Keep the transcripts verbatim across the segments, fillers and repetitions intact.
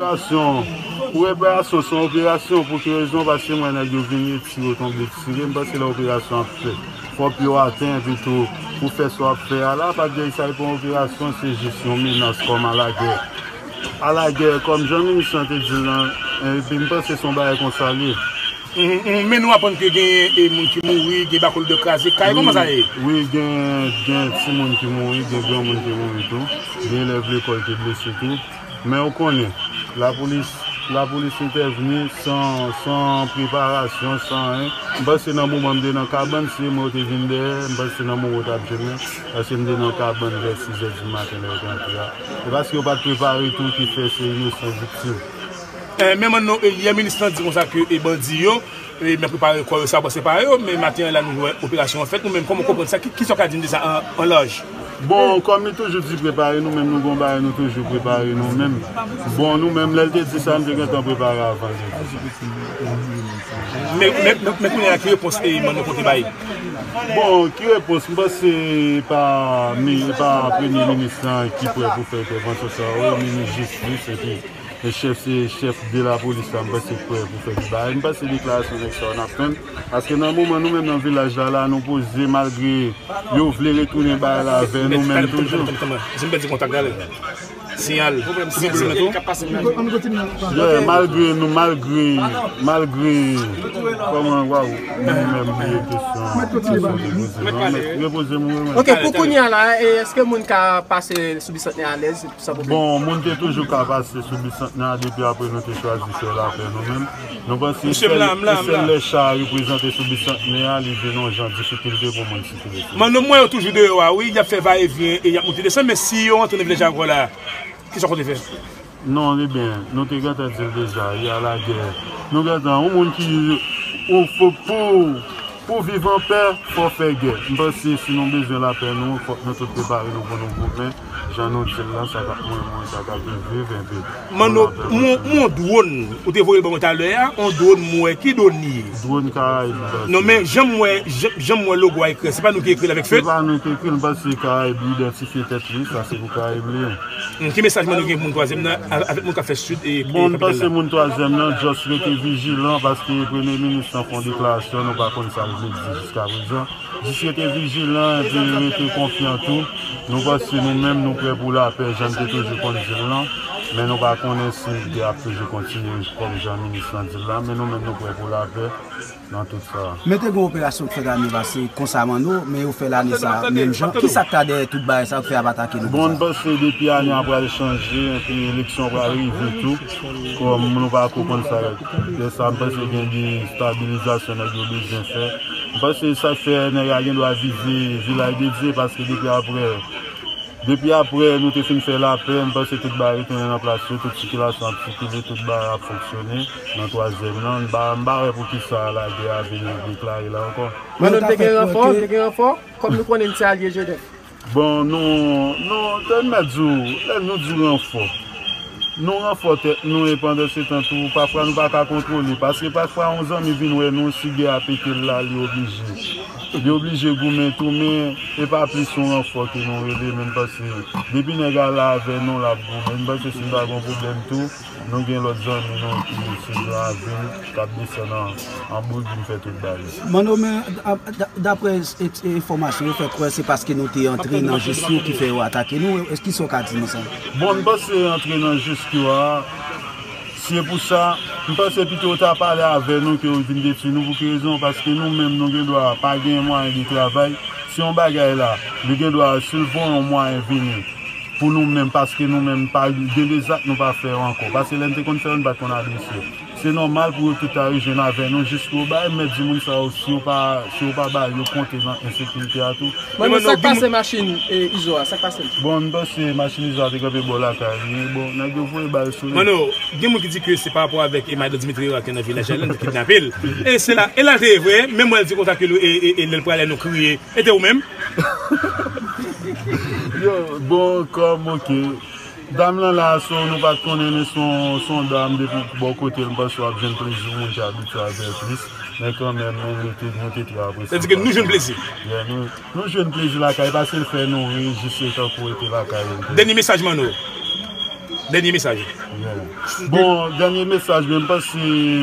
Operasyon, pou reparasyon, se yon operasyon. Pou ki rezon? Paske m wè nèg yo vin retire yo, tonbe tire. M panse lè operasyon ap fèt, fò pye w atè, epi tou, pou fè sa w ap fè a la, pa t gen sa, se pa yon operasyon, se jis yon menas kòm alagè. Alagè, kòm jan minis lan te di l lan, epi m panse se yon bagay konsa l ye. Mhm, mhm. Men nou aprann ke gen, e, moun ki mouri, gen bakòl de kraze kay, kòman sa ye? Wi, gen, gen timoun ki mouri, gen granmoun ki mouri tou, gen elèv lekòl ki blese tou. Men ou konnen, lapolis, lapolis entèvni san, san preparasyon, san anyen. M panse nan moman m te nan kabann, se mwen yo te vin dèyè, m panse nan moman yo t ap jwenn mwen, paske m te nan kabann vè sizè di maten lè yo te antre a. E paske yo pa t prepare tou ki fè se inosan viktim. Eh, men manno, eh, yè minis lan di konsa ke, eh, bandi yo, eh, men prepare kò yo, sa, bon, se pa yo, men maten an la, nou wè operasyon an fèt, nou menm, kòman w konprann sa? Ki, ki sa w ka di n de sa an, an laj? Bon, kòm li toujou di prepare nou menm, nou gon bagay, nou toujou prepare nou menm. Bon, nou menm, lè l te di sa, nou te gentan prepare avan l te di sa. Men, men, men, men kounye a, ki repons, eh, manno pote bay? Bon, ki repons? M panse pa mi-, pa premye minis lan ki prè pou fè entèvansyon sa yo, minis jistis, epi e chèf, se chèf de lapolis la, m panse k prè pou fè ti bagay. M panse deklarasyon nèg sa yo n ap tann. Paske nan moman nou menm nan vilaj la, la, nou poze malgre yo vle retounen bagay la avè nou menm toujou. Tann, tann, tann, tann. Si m pèdi kontak la, siyal. Ou gen simen tou? Yeah, malgre nou, malgre, malgre, kòman, waw, mwen menm bliye kesyon, kesyon te poze. Non, mèt repoze m, wi, mèt. Ok, pou kounye a la, e, èske moun ka pase sou Bisantnè alèz? Bon, moun te toujou ka pase sou Bisantnè a depi apre nou te chwazi fè lapè nou menm. Nou panse e sèl, e sèl lè cha a reprezante sou Bisantnè a, li vin yon jan difikilte pou moun sikile sou. Manno, m wè yo toujou deyò a, wi, y ap fè vayevyen e y ap monte desann, men si yo antre nan vilaj Agwa la, kisa w konte fè? Non, ebyen, nou te gentan di l deja, y a la guerre. Nou gentan, yon moun ki, ou fo pou Pou viv anpè, fò fè gè. M panse si nou bezwen lapè nou, fòk nou tout prepare nou pou nou goumen. Jan nou di l lan, sa k ap mouri, mouri, sa k ap viv, viv, epi Manno, pou lapè nou. Yon dwòn, ou te voye l ban mwen talè a, yon dwòn, m wè, ki dwòn li ye? Dwòn Karayib, m panse. Non, men jan m wè, jan, jan m wè logo a ekri, se pa nou ki ekri l avèk fent? Se pa nou ki ekri l, m panse Karayib idantifye tèt li, sa se pou Karayib li ye. Hmm, ki mesaj Manno gen pou moun twazyèm nan, avèk moun k ap fè sid e, e kapital la? Bon, m panse moun twazyèm nan, just rete vijilan, paske premye minis lan fè yon deklarasyon, nou pa konn sa l vle di jiskaprezan. Jis rete vijilan, epi rete konfyan tou. Nou panse nou menm, nou prè pou lapè, jan n te toujou konn di l lan. Men nou pa konnen si gè ap toujou kontinye kòm jan minis lan di l la, men nou menm, nou prè pou lapè. Nan tout sa. Men te gen yon operasyon k fèt ane pase konsa, Manno, men yo fè l ane sa a menm jan. Kisa k ta dèyè tout bagay sa yo k fè y ap atake nou konsa? Bon, m panse depi ane a pral chanje, epi eleksyon pral rive tou. Kòm nou pa ko konn sa, lè sa, m panse gen destabilizasyon nèg yo bezwen fè. M panse sa k fè nèg la gen dwa vize Vilaj de Dye, paske depi apre Depi apre nou te fin fè lapè, m panse tout bagay retounen nan plas yo, tout sikilasyon ap sikile, tout bagay ap fonksyone nan twazyèm nan. M pa, m pa wè poukisa lagè a vin deklare la ankò. Manno, te gen ranfò, te gen ranfò, kòm nou konnen n se alye Jewòf. Bon, nou, nou, te m mèt di w, lè nou di ranfò, nou ranfò tèt nou, e pandan se tan tou, pafwa nou pa ka kontwole, paske pafwa yon zanmi vin wè nou, si gè a pete l la, li oblije. Li oblije goumen tou, men e pa plis yon ranfò ke nou rele, men m panse depi nèg la la avè nou, l ap goumen. M panse si n ta gen yon pwoblèm tou, nou gen lòt zanmi nou ki se Granvil, k ap desann an, an boug vin fè tout bagay. Manno, men, a, da-, daprè e, e, enfòmasyon, yo fè kwè se paske nou te antre nan jis yo ki fè yo atake nou. Èske sa w ka di nou sa? Bon, m panse antre nan jis yo a, Se pou sa, m panse pito yo ta pale avè nou ke yo vin detwi nou. Pou ki rezon? Paske nou menm, nou gen dwa pa gen mwayen de travay. Si yon bagay la, li gen dwa, si l voye yon mwayen vini pou nou menm, paske nou menm, pa gen de zak nou pa fè yo ankò. Paske lè n te konn fè yo, n pa t konn adrese yo. Se nòmal pou yo tout ta rejwenn avè nou jis pou yo bay. M mèt di moun sa yo, si yo pa, si yo pa bay, yo konte nan ensekirite a tou. Manno, sa k pase machin, e, Izo a, sa k pase l? Bon, m panse machin Izo a te kanpe bò lakay li. Bon, nèg yo voye bal sou li. Manno, gen moun ki di ke se pa rapò avèk, e, madan Dimitri a ki nan vilaj la, nou te kidnape l. E se la, e la l te ye vre, men mwen l di konsa ke nou, e, e, e lè l prale nou kriye. E te ou menm? Yo, bon, kòm, oke. Dam lan la, so, nou pa t konnen, men se yon, se yon dam depi bò kote l, m panse w ap jwenn plezi moun ki abitye avè l plis. Men kanmenm, nou te, nou te trè apresye. Sa di ke nou jwenn plezi. Yeah, nou, nou jwenn plezi lakay, paske l fè nou ri, jis se tankou rete lakay. Dènye mesaj, Manno. Dènye mesaj. Yeah. Bon, dènye mesaj, mwen, m panse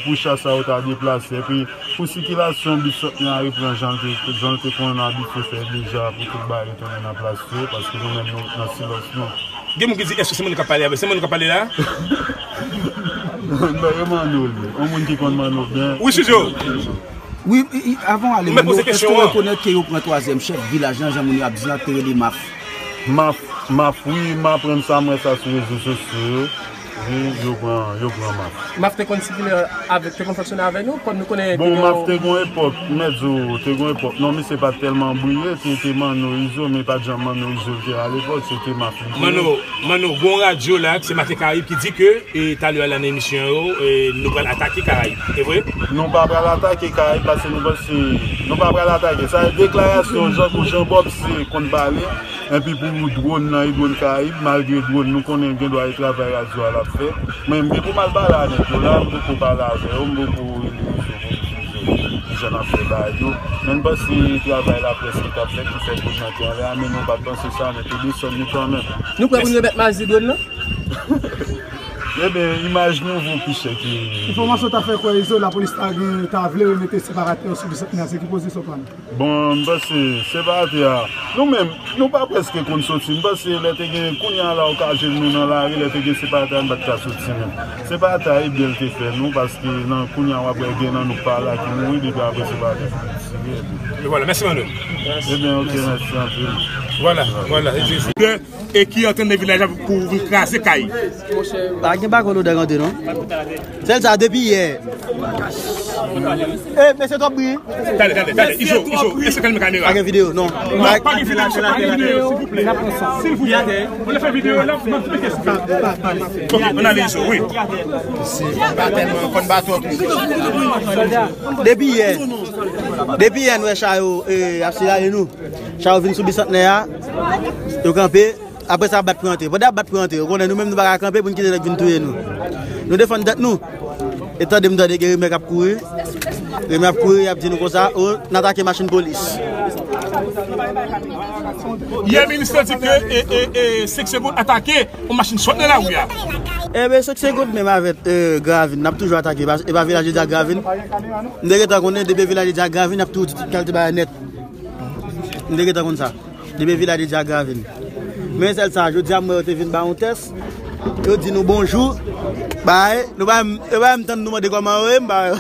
pou cha sa yo ta deplase. Epi, pou sikilasyon Bisantnè a reprann jan l te, jan l te konn abitye fè deja, pou tout bagay retounen nan plas yo, paske nou menm, nou nan silans nou. Gen moun ki di, èske se mwen k ap pale avè, se mwen k ap pale la? Mwen, yo Manno li. Yon moun ki konn Manno byen. Wi, Sidjo. Wi, i- i- avan w ale, Manno, èske w rekonèt ke yo pran twazyèm chèf vilaj lan, jan moun yo ap di l, te rele Maf? Maf, Maf, wi, m aprann sa, m wè sa sou rezo sosyo yo. Wi, yo pran, yo pran Maf. Maf te konn sikile avèk, te konn fonksyone avè nou, kòm nou konnen Bon, Maf te gon epòk, m mèt di w, te gon epòk. Non, misye pa t tèlman briye, se te Manno Izo, men pa t janm Manno Izo l te alepòk, se te Maf li te ye. Manno, Manno, gon radyo la, se Maten Karayib ki di ke E talè a la nan emisyon yo, e, nou pral atake Karayib. E vre? Nou pa pral atake Karayib paske nou panse, nou pa pral atake. Sa e deklarasyon jan pou Jean Bob se konn pale. Enpi pou dwòn nan, e dwòn Karayib, malgre dwòn nou konnen gen dwa e travay radyo a l ap fè. Men m gen pou m al pale a nèg yo la, m poko pale avè yo, m poko rele yo sou rezo pou m di yo kijan n ap fè bagay yo. Men m panse travay la près ki t ap fèt ki fè dwòn nan te anlè a, men nou pa t panse sa, nou te desann li kanmenm. Nou prè pou n remèt Mazi dwòn nan? Ebyen, imaj nou vo pi chè ke Enfòmasyon ta fè kwè Izo, lapolis ta gen, ta vle remete separatè yo sou Bisantnè a, se ki pozisyon pa nou? Bon, m panse separatè a, nou menm, nou pa prèske konn soti. M panse lè te gen, kounye a la, ou ka jwenn nou nan lari, lè te gen separatè a, nou pa t ka soti menm. Separatè a, e byen l te fè nou, paske nan kounye a, w ap wè gen nan nou pa la ki mouri, depi apre separatè fin tire, epi Men vwala, mèsi Manno. Ebyen, oke, mèsi anpil. Vwala, vwala, e se, se. E ki antre nan vilaj la pou vin kraze kay. Pa gen bako lodè rantre non. Sèl sa depi yè. E mesye twòp bri. Tande, tande, tande. Izo, Izo, èske w kalme kamera? Pa gen videyo non. Non, pa gen videyo, pa gen videyo, silvouplè. Silvouplè. Ou vle fè videyo la, m ap di kesyon. Oke, ann ale Izo, wi. Se pa tèlman konn bato. Depi yè. Depi yè n wè cha yo, e, ap siyaye nou. Cha yo vin sou Bisantnè a, yo kanpe, apre sa ap bat pou rantre. Pandan y ap bat pou rantre, ou konnen nou menm nou pa ka kanpe pou n kite nèg vin touye nou. Nou defann tèt nou. E tande m tande gen rimè k ap kouri. Rimè ap kouri, y ap di nou konsa, o, n atake machin polis. Yè minis lan di ke, e, e, e, senk segonn atake yon machin sòt nan lari a. Ebyen, senk segonn menm avèk, e, Gravin, n ap toujou atake. E pa, e pa vilaj de Dyak Gravin. M te gentan konnen depi vilaj de Dyak Gravin, n ap toujou di kalite bagay nèt. M te gentan konn sa. Depi vilaj de Dyak Gravin. Men sèl sa, jodi a m wè yo te vin ba yon tès. Yo di nou bonjou. Bay, nou pa, yo pa menm tann nou mande kòman yo ye, m ba yo.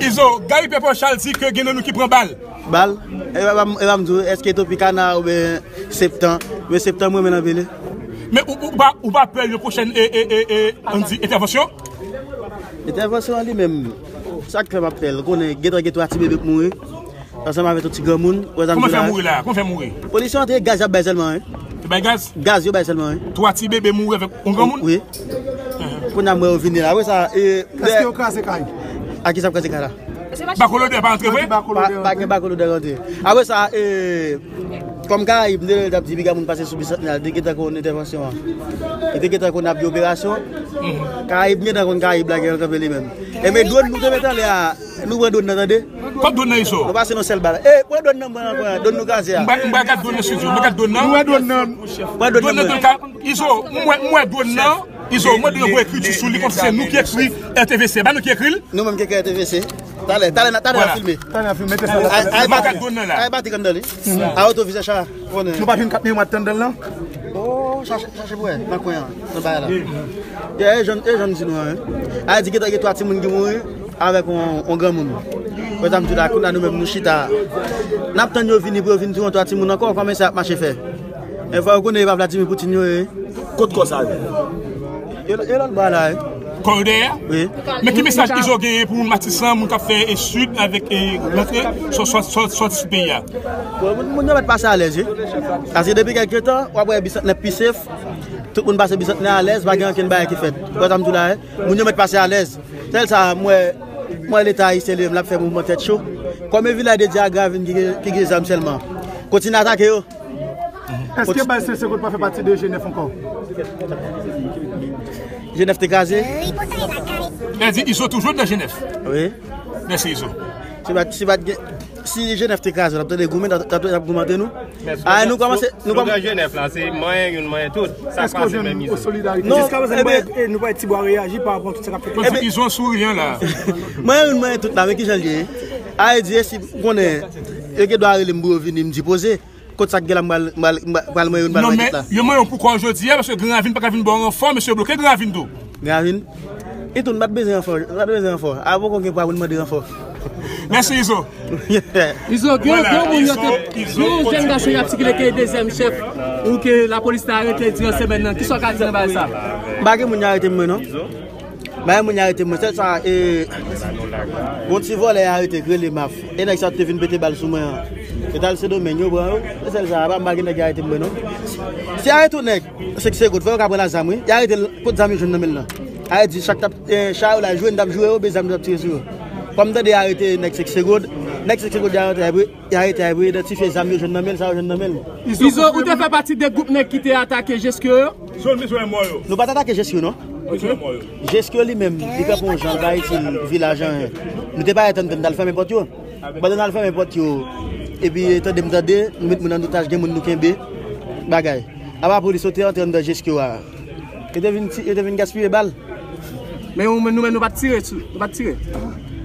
Izo, Gary Pepper Charles di ke gen nan nou ki pran bal. Bal? E pa, e pa m di w, èske Tropicana oubyen Septan? Men Septan m renmen l anpil wi. Men ou, ou pa, ou pa pè yon pwochèn, e, e, e, e, ann di, entèvansyon? Entèvansyon an li menm, sa k fè m ap fè l, ou konnen gentan gen twa ti bebe k mouri, ansanm avèk yon ti granmoun, wè sa m di w la. Kòman fè mouri la? Kòman fè mouri? Polis yo antre, gaz y ap bay sèlman wi. Yo bay gaz? Gaz yo bay sèlman wi. Twa ti bebe mouri avèk yon granmoun? Wi. Kounye a m wè yo vini la, wè sa, e, Èske yo kraze kay? A kisa ap kraze kay la? Bako lodè pa antre vre? Pa, pa gen bako lodè rantre. Apre sa, e, kòm Karayib, m te lè l t ap di piga moun pase sou Bisantnè a, li te gentan konn entèvansyon an. Li te gentan konn ap gen operasyon. Karayib, m gentan konn Karayib la, gen kanpe li menm. E men dwòn nou te mete anlè a, nou pran dwòn nan, tande? Kot dwòn nan, Izo? Nou pase nan sèl bal. E, pran dwòn nan, pran, pran, dwòn nou kraze a. M pa, m pa gad dwòn nan, Sidjo, m pa gad dwòn nan. Nou wè dwòn nan. Pran dwòn nan, pran. Izo, m wè, m wè dwòn nan. Izo, mwen dwe voye ekriti sou li kòmsi se nou ki ekri R T V C. Ba nou ki ekri l. Nou menm ki ekri R T V C. Talè, talè, talè n ap filme. Talè n ap filme, mete sa. Ay, ay, bati. Ay, bati anndan li. A oto vizaj sa. Nou pa jwenn kat miwa anndan l lan? Oh, chache, chache pou wè nan kwen an, nan bagay la. Yeah, e jan, e jan m di nou an. Ay di gentan gen twa timoun ki mouri avèk yon, yon granmoun. Wè sa m di w la, kounye a nou menm nou chita. N ap tann yo vini pou yo vin touye yon twa timoun ankò, kòman sa ap mache fè? Men fò yo konnen e pa Vladimir Poutine yo ye. Kot kò sa ye? E, e lòt bò a la, wi. Kò yo dèyè? Wi. Men ki mesaj Izo genyen pou moun Matisan, moun k ap fè etid avèk, e, rantre, sò-, sò-, sò-, sòti sou peyi a? Bon, moun, moun yo mèt pase alèz, wi. Paske depi kèlke tan, w ap wè Bisantnè pi sef. Tout moun pase Bisantnè alèz, pa gen okenn bagay ki fèt. Ou wè sa m di w la, wi? Moun yo mèt pase alèz. Sèl sa, m wè, m wè Leta ayisyen li menm, l ap fè mouvman tèt cho. Kòm e vilaj de Dyak Gravin ki gen, ki gen zam sèlman. Kontinye atake yo. Èske baz Senk Segonn pa fè pati de G nèf ankò? G nèf te kraze? Lè di Izo toujou nan G nèf. Wi. Mèsi, Izo. Si pa, si pa t gen, si G nèf te kraze, l ap tande goumen, t ap, t ap, t ap goumen antre nou. Ay, nou kòmanse, nou kòmanse. Slogan G nèf la, se manyen youn, manyen tout. Sa k pase menm isit. Solidarite. Non, jiska prezan, nou pa, eh, nou pa wè Tibwa reyaji pa rapò a tout sa k ap fèt. Izo souriyan la. Manyen youn, manyen tout la, men ki jan l ye? Ay, di, si m konnen, yo gen dwa rele m pou yo vini, m di poze. Kot sa k gen la, m pral, m pral, m pral manyen youn, m pral manyen tout la. Non, men yo manyen w pou kò w jodi a, paske Gran Ravin pa ka vin ba w ranfò, mesye yo bloke Gran Ravin tou. Gran Ravin? Itou, nou pa t bezwen ranfò, nou pa t bezwen ranfò. A poko gen pwa pou n mande ranfò. Mèsi, Izo. Izo, gen, gen moun yo te, gen yon jèn gason y ap sikile ke dezyèm chèf ou ke lapolis te arete diran semèn nan. Kisa w ka di nan bagay sa? M pa gen moun y arete mwen, non. M pa gen moun y arete mwen. Sèl sa, e, gon ti vòlè y arete k rele Maf. E nèg sa te vin pete bal sou mwen an. Yo t al Sendomeng, yo pran yo. Se sèl sa, apa m pa gen nèg y arete mwen, non. Si y arete yon nèg, senk segonn, fò yo ka pran la zam, wi. Y arete l, kot zam yo jwenn nan men l lan? Arete di chak t ap, eh, cha yo la jwe, n t ap joure yo, oubyen zam yo t ap tire sou yo. Kòm m tande y arete nèg senk segonn, nèg senk segonn y arete, y arete, y idantifye zam yo jwenn nan men l, sa yo jwenn nan men l. Izo, ou te fè pati de gwoup nèg ki te atake Jeskyo yo? Zòn bezwen mò yo. Nou pa t atake Jeskyo, non. Bezwen mò yo. Jeskyo li menm, li kanpe yon jan, l pa itil vilaj anyen. Nou te parèt anndan, n t al fèmen pòt yo. Pandan n al fèmen pòt yo, epi tande m tande, nou met moun an otaj, gen moun nou kenbe, bagay. Apa polis yo te antre anndan Jeskyo a. Yo te vin ti-, yo te vin gaspiye bal. Men ou, nou menm nou pa t tire sou, nou pa t tire.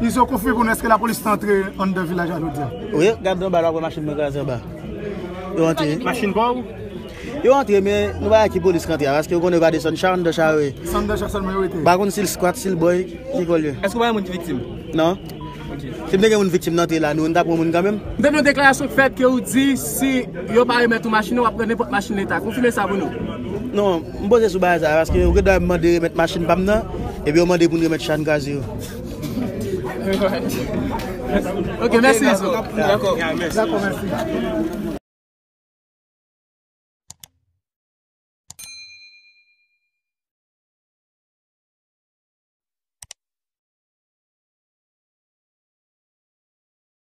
Izo, konfime pou nou, èske lapolis te antre anndan vilaj la jodi a? Wi, gade anba la, w ap wè machin mwen kraze anba. Yo antre. Machin pa w? Yo antre, men nou pa wè ki polis k antre a, paske yo konnen yo pa desann cha, anndan cha yo ye. Se anndan cha sèlman yo rete? M pa konn si l squat, si l boy, ki kò l ye. Èske w pa wè moun ki viktim? Non. Si m te gen moun viktim nan antre la, nou, n ta pran moun kanmenm. M te gen yon deklarasyon k fèt ke ou di si yo pa remèt ou machin nan, w ap pran nenpòt machin leta. Konfime sa pou nou. Non, m poze sou bagay sa, paske yo gen dwa mande remèt machin pa m nan, epi yo mande pou n remèt cha n kraze yo. Ok, mèsi, Izo. Dakò. Dakò, mèsi.